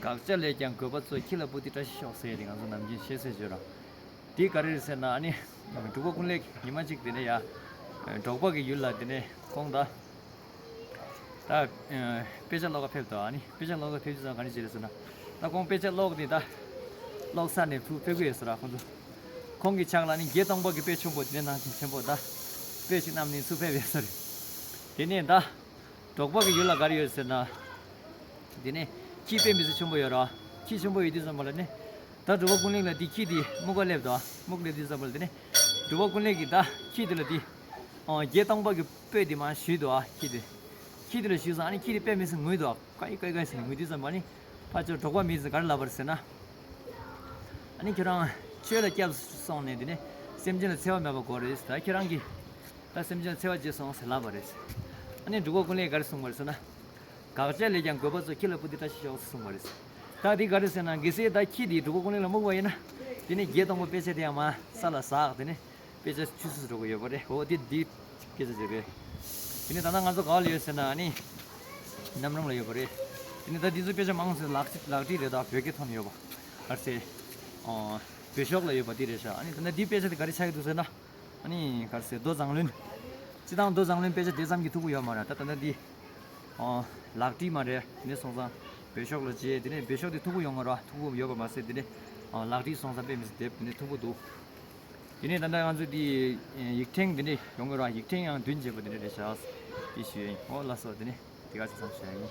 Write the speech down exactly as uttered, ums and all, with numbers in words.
དགག་བྱ་ལས་ཀྱང་དགོས་པ་གཙོ། ཁྱི་ལ་སྤུ་ཏི་བཀྲ་ཤིས་ཤོག་ཟེར་ཏེ་ང་ཚོ་ནམ་རྒྱུན་བཤད་སྲོལ་ཡོད་ར། དེ་ག་རེ་རེད་ཟེར་ན་ཨ་ནི་འབྲུག་པ་ཀུན་ལེགས་ཉི་མ་གཅིག་དེ་ནས་ཡ་འབྲོག་པ་གི་ཡུལ་ལ་དེ་ནས་ཁོང་ད་ད་དཔེ་ཆ་ཀློག་ག་ཕེབས་དོ། ཨ་ནི་དཔེ་ཆ་ཀློག་ག་ཕེབས་ཙང་ག་རེ་བྱས་རེད་ཟེར་ན། ད་ཁོང་དཔེ་ཆ་ཀློག་དེ་ད་ཀློག་ཚར་ནས་ཕུ་ཕེབས་གི་ཡོད་ཟེར་ར། ཁོང་ཚོ་ཁོང་གི་ཕྱག་ལ་ནི་བརྒྱད་སྟོང་པ་གི་དཔེ་ཆེན་པོ་དེ་ནས་ནང་བཞིན་ཆེན་པོ་ད་དཔེ་ཞིག་བསྣམས་ནས་ཚུར་ཕེབས་ཡོད་ཟེར། དེ་ནས་ད་འབྲོག་པ་གི་ཡུལ་ལ་ག་རེ་ཡོད་ཟེར་ན། དེ་ནས་ཁྱི་དཔེ་མི་སྲིད་ཆེན་པོ་ཡོད་ར། ཁྱི་ཆེན་པོ་ཡོད་དུས་ཙམ་པ་ལ་ནི་ད་འབྲུག་པ་ཀུན་གླེང་ལ་དེ་ཁྱི་དེ་སྨུག་ག་སླེབས་དོ། སྨུག་སླེབས་དུས་ཙམ་པ་ལ་དེ་ནས་འབྲུག་པ་ཀུན་གླེང་གིས་ད་ཁྱི་དེ་ལ་དེ་བརྒྱད་སྟོང་པ་གི་དཔེ་དེ་མར་གཞུས་དོ། ཁྱི་དེ་ཁྱི་དེ་ལ་གཞུས་ཙང་ཨ་ནི་ཁྱི་དེ་དཔེ་མི་སྲིད་ངུས་དོ། ཀའི་ཀའི་ཀའི་ཟེར་ནས་ངུས་དུས་ཙམ་པ་ནི་ཕར་ཕྱོགས་འབྲོག་པ་མི་ཚོས་ག་རེ་ལབ་པ་རེད་ཟེར་ན། ཨ་ནི་ཁྱོད་རང་ཆོས་ལ་སྐྱབས་སོང་ནས་དེ་ནས་སེམས་ཅན་ལ་འཚེ་བ་མེད་པ་དགོས་རེད། ད་ཁྱོད་རང་གིས་ད་སེམས་ཅན་ལ་འཚེ་བ་བྱས་སོང་ཟེར་ལབ་པ་རེད། ཨ་ནི་འབྲུག་པ་ཀུན་གླེང་ག་རེ་གསུངས་པ་རེད་ཟེར་ན། དགག་བྱ་ལས་ཀྱང་དགོས་པ་གཙོ། ཁྱི་ལ་སྤུ་ཏི་བཀྲ་ཤིས་ཤོག་ཟེར་གསུངས་པ་རེད། ད་དེ་ག་རེ་ཟེར་ན་གལ་སྲིད་ད་ཁྱི་དེ་འབྲུག་པ་ཀུན་གླེང་ལ་སྨུག་པ་ཡིན་ན། དེ་ནས་བརྒྱད་སྟོང་པ་དཔེ་ཆ་དེ་ཡང་མར་ས་ལ་ཟག་དེ་ནས་དཔེ་ཆ་ཆུད་ཟོས་འགྲོ་གི་ཡོད་པ་རེད། འོ་དེ་འདི་སྐད་ཆ་ཅིག་རེད། དེ་ནས་ད་ལྟ་ང་ཚོ་ག་པར་ཡོད་ཟེར་ན་ཨ་ནི་གནམ་རང་ལ་ཡོད་པ་རེད། དེ་ནས་ད་འདི་ཚོ་དཔེ་ཆ་མང་ཆེ་ལག་ལག་བྲིས་རེད། ད་བོད་སྐད་ཐོག་ནས་ཡོད་པ་ག་རེ་ཟེར། ཨ་བོད་ཤོག་ལ་ཡོད་པ་དེ་རེད་ཤག་ཨ་ནི་ད་ལྟ་འདི་དཔེ་ཆ་དེ་ག་རེ་ཆགས་ཀྱི་འདུག་ཟེར་ན། ཨ་ནི་ག་རེ་ཟེར། མདོ་མཛངས་བླུན། སྤྱིར་བཏང་མདོ་མཛངས་བླུན་དཔེ་ཆ་དེ་ཙམ་གྱིས་ཐུག་གི་ཡོད་མ་རེད། ད་ད་ལྟ་འདི་ཨ་ལག་བྲིས་མ་རེད། དེ་ནས་སོང་ཙང་བོད་ཤོག་ལ་བྱས། དེ་ནས་བོད་ཤོག་དེ་མཐུག་པོ་ཡོང་གི་རེད། མཐུག་པོ་ཡོད་པ་མ་ཟད་དེ་ནས་ཨ་ལག་བྲིས་སོང་ཙང་དཔེ་མི་སྲིད་དེབ་དེ་ནས་མཐུག་པོ་འདུག་དེ་ནས་ད་ལྟ་ང་ཚོ་འདི་ཡིག་ཕྲེང་དེ་འདྲས་ཡོང་གི་རེད། ཡིག་ཕྲེང་ཡང་བདུན་བྱས་པ་དེ་འདྲས་རེད་ཤག་དེ་ཞུ་ཡིན། འོ་ལགས་སོ། དེ་ནས་དེ་ག་ཚོད་ཙམ་ཞུ་ཡ་ཡིན།